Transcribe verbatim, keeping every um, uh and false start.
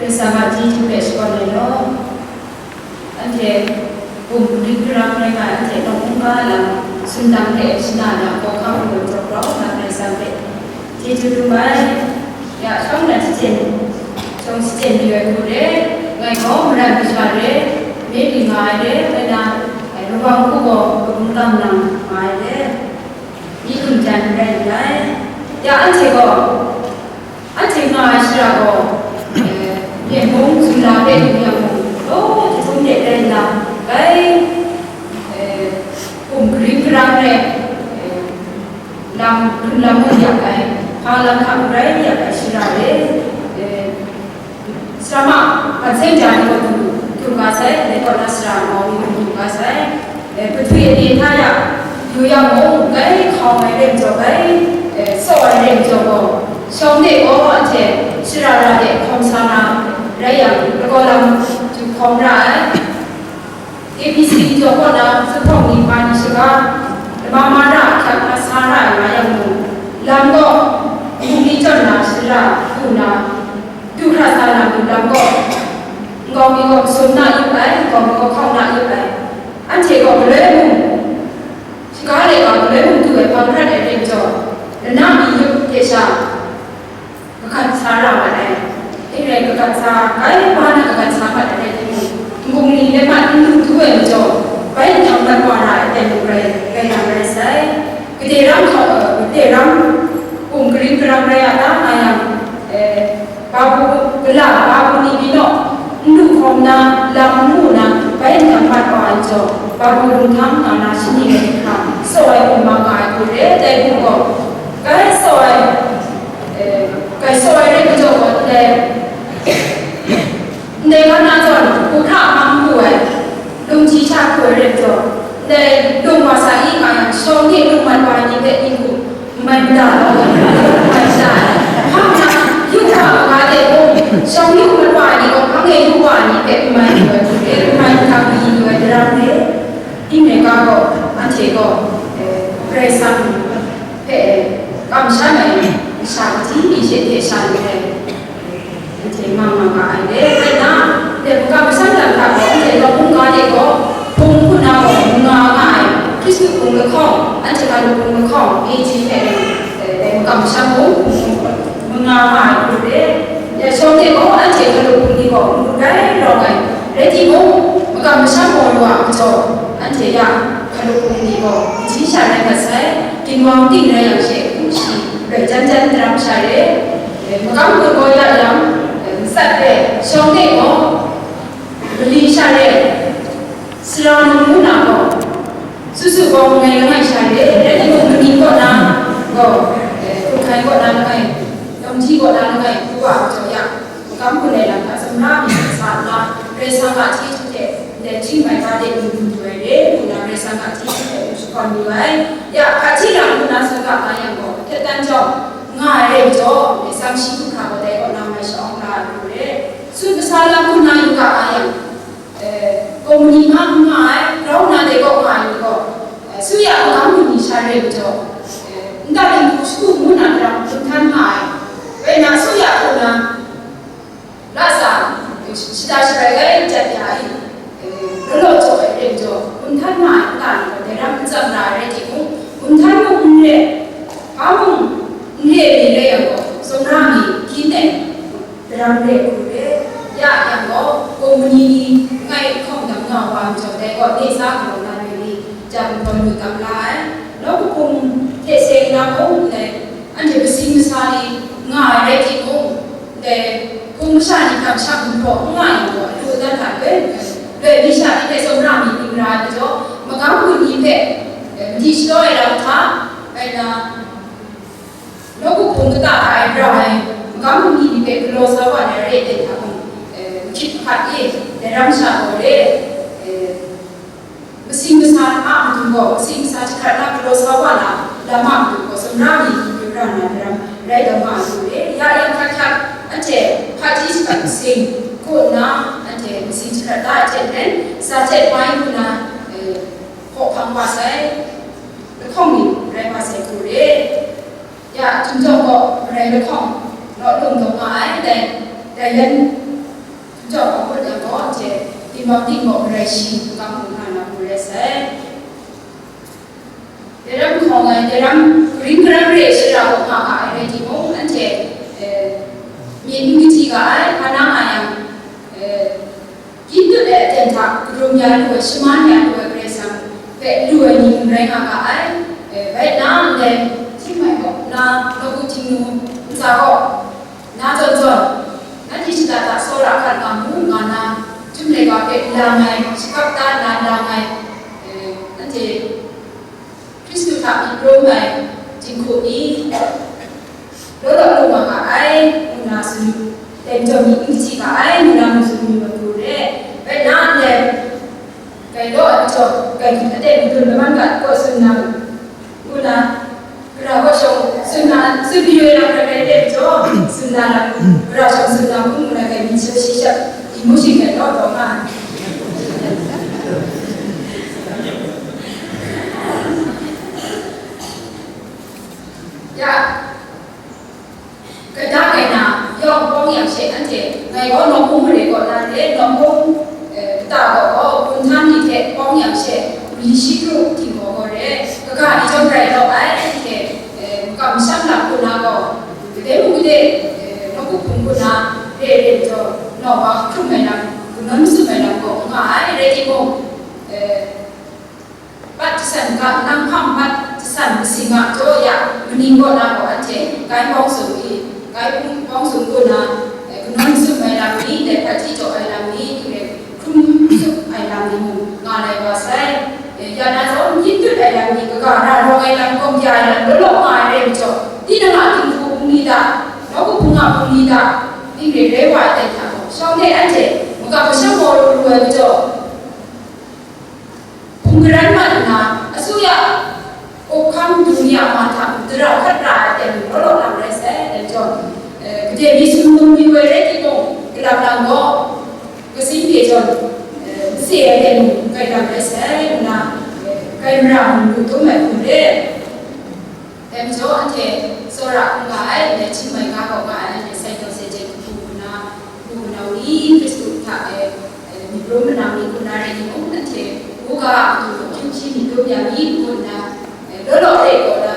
Karai Kasang a chyeju hpe shakawn ai law, anhte bum karing karang rai nga ai, anhte nawng mungga lam sumdang hte shana na hkawhkam lu jaw grau nna Karai Kasang hpe chyeju dum ai. Ya, shawng na shachyen, shawng shachyen mayu ai hku re, ngai gaw maran masha re, mye byin nga ai re, ngai na, eh, lawang hku gaw kabung tam nang nga ai re, myi hkum jan rai nngai. Ya, anhte gaw, anhte nga ai shara gaw, eh, Myen mung zunla hpe lu yang mung, law chyahtum de rai nna, bai, eh, bum karing karang rai, eh, lam, hkrun lam mung yak ai, hpa lam hta mung rai yak ai shara re, eh, Sara ma, ban seng ja ni gaw du, du ga sai, dai kaw na sara nau ni gaw du ga sai. Eh, patwi ani hta ya, yu yang mung, gai hkau ai rai majaw gai, eh, tsaw ai rai majaw gaw, shawng de gaw anhte shara ra de hkawm sa na rai yang, lagaw lam du hkawm ra ai. A B C jaw kaw na zuphpawng ni hpa ni shaga, lama ma ra ahkyak na sa ra ai nga yang mung, lam gaw, nbungli chyawm na shara hku na, du hkra sa na lu lam gaw, nkau mi gaw masum na yup ai, nkau mi gaw hkau na yup ai. Anhte gaw galoi mung, shaga laika galoi mung du ai hpang hkrat ai hte majaw, lana mi yup hte sha, kagat sa ra mat ai. Dai rai kagat sa, bai ba na kagat sa mat ai rai timung, nbungli let mat n lu du ai majaw, bai nhtang mat wa ra ai aten mung rai, rai nga rai sai. Gade ram hkau, gade ram hkum karing karang rai a ta nga yang, eh, Babu, gala Babu ni byin naw, n lu hkawm na, lam n mu na, bai nhtang mat wa ai majaw, Babu lung htang nga na shani ai hkra, tsaw ai hkum ma nga ai hku re, dai hku gaw, gai tsaw ai, eh, gai tsaw ai rai majaw gaw, ndai, ndai ga na zawn, hku hkra hpang hku ai, lungji hta hku ai rai majaw, ndai lung wa sa i nga yang, shawng de lung mat wa ai ni hpe ning hku, N mai mada, n mai mada. Hpang hta, yu hkra maga de mung, shawng yu mat wa ai ni gaw, hpang e yu wa ai ni hpe n mai yu ai hte, n mai hkang kayi yu ai daram re. Dai rai ga gaw, anhte gaw, eh, Karai Kasang hpe, eh, kamsham ai masha, kaji mi she hte sha ni ai. Anhte mang nga ga ai le, rai nna, ndai mungga masha lam hta gaw, anhte Rom mungga de gaw, hpung hku na gaw, manga nga ai, Hkristu hpung lahkawng, anhte ga lup hpung lahkawng, A G hpe ning, eh, dai mungga masha mung, manga nga ai hku re. Ya shawng de gaw, anhte ga lup hpung ni gaw, n gu rai rawng ai, rai timung, mungga masha gaw lu a majaw, anhte ya ga lup hpung ni gaw, kaji sha rai mat sai, ginwang ting rai yang she, hku shi, loi jan jan daram sha re. Makam hkun gaw ya yang, matsat re, shawng de gaw, mali sha re, sara num ngu na gaw, su su gaw ngai langai sha re, rai timung, maning kaw na gaw, hkun hkai kaw na langai, dawng ji kaw na langai, du wa jaw ya, makam hkun ai lam hta, sumra myit sa nna, Karai Kasang a hti hte, ndai hti mai ga de lu lu du ai re, ngu na Karai Kasang a hti hte lu shakawn lu ai. Ya, hpaji lam ngu na tsun ga nga yang gaw, htet dan jawng, nga ai rai majaw, Karai Kasang shi hkra gaw dai kaw na mai sha-awng la ai hku re. Tsun kasa lam hku na yu ga nga yang, eh, kawmni ma n nga ai, grau nna dai kaw nga ai ni gaw, eh, su ya magam lu ni sha rai majaw, eh, nta lingbu shagu ngu na daram hkum htan nga ai. Rai nna, su ya hku na, la sa, shada sharai ai jat ya ai, eh, law law jaw ai rai majaw, hkum htan nga ai nta ni gaw, dai ram n tsam ra ai rai timung, hkum htan mung n re, hpa mung n re ai ni rai yang gaw, tsawmra mi hkyin ai daram re hku re, ya yang gaw, kawmni ni ngai hkawng dang nga wa majaw, dai gaw, nek sa galaw na re ni, jang hpawn lu tam la ai, nawku hpung hte seng na hpung ndai, anhte masing masa ni nga ai rai timung, ndai hpung masha ni hkam sham gumhpraw n nga yang gaw, lu dan hta loi, loi mi sha ni hpe tsawmra mi ning ra ai majaw, magam gun ni hpe, eh, madi shadaw ai lam hta, bai na, nawku hpung kata hta e ra ai, magam gun ni ni hpe galaw sa wa na re ai hta mung, eh, mahkyit mahkat e, dai ram sha gaw re, eh, masing masa a matu gaw, masing masa jahkrat na galaw sa wa na lam a matu gaw, tsawmra mi ni hpe ra na daram rai taw nga ai hku re. Ya yang hkak hkak, anhte hpaji jahkrat masing kaw nna, anhte masing jahkrat da ai hte maren, sa chyet mai hku na, eh, hkawhkam wa sai, lahkawng ni rai wa sai hku re. Ya, htum jawng gaw, Karai lahkawng, naw lung taw nga ai, dai, dai yan, Mak ting gaw garai shi n kam lu nga na hku rai sai. Daram hkawng ai, daram ring karam re shara gaw nga nga ai rai timung, anhte, eh, myit n kaji ga ai, hpa na nga yang, eh, Kyin dut ai aten hta, kadum ya lu ai, shaman ya lu ai Karai Kasang hpe lu ai ni mung rai nga ga ai. Eh, bai na ndai, hti mai gaw, na, nawku Htingnu ntsa gaw, na zawn zawn, nanhte shada da tsawra hkat nga mu, nga na, Chyum laika hpe lang ai, shakap da nna lang ai, eh, nanhte Hkristu hta myit rawm ai jinghku ni, law law lu nga ga ai, ngu na tsun, dai majaw myit n kaji ga ai, ngu na mung tsun mi wa pru re. Bai na ndai, grai law ai majaw, grai hkrit aten madun laman ga kaw tsun na, ngu na, gara kaw shawng tsun na, tsun mayu ai lam rai rai re majaw, tsun na lam, gara shawng tsun na hku ngu na, grai myit shaw shi shap, emotion grai law taw nga ai. Ya, kata kai na, yawng pawng yang she anhte, ngai gaw nawk hpung mare kaw na re, nawk hpung, eh, kata gaw gaw, hpung htan ni hte pawng yang she, mali shi kru htinggaw gaw re, kaga ni chyawm rai law ai, anhte, eh, makam masham lam hku na gaw, gade mung gade, eh, nawku hpung hku na, re re majaw, nawk wa hkrum ai lam, kanawn matsun ai lam gaw, nga ai, rai timung, eh, Pat jasan ga, nang hpang pat jasan masing a jaw ya, maning kaw na gaw anhte, grai bawng sung i, grai bawng sung kaw na, eh, kanawn tsup ai lam ni, dai hpati jaw ai lam ni, hte hkrum tsup ai lam ni mung nga lai wa sai. Eh, ya na zawn, yin dut ai lam ni, kaga ra rawng ai lam, gawm ya ai lam, law law nga ai rai majaw, tinang a dinghku bungli da, nawku hpung a bungli da, ning re rai wa ai dai hta gaw, shawng de anhte, makam masham gaw ru ru ai majaw, Hpung garan mat nna, asuya, up hkam dung ya ma hta, dara hkat ra ai aten law law lang rai sai, dai majaw, eh, gade mi sumnung mi woi rai timung, galam lang gaw, kasin hte jawn, eh, mase ai aten mung grai lang rai sai, ngu na, eh, grai mara mung lu dum ai hku re. Dai majaw, anhte tsawra hkrum nga ai, ndai hti mai ga gaw nga ai, anhte sai taw sai hte kahpu hku na, kahpu hku na ni, Hkristu hta e, e, myit rum manang ni hku na rai timung, anhte u ga a matu gaw hkying hpyi myit dum ya mi, ngu nna, e, law law re gaw na,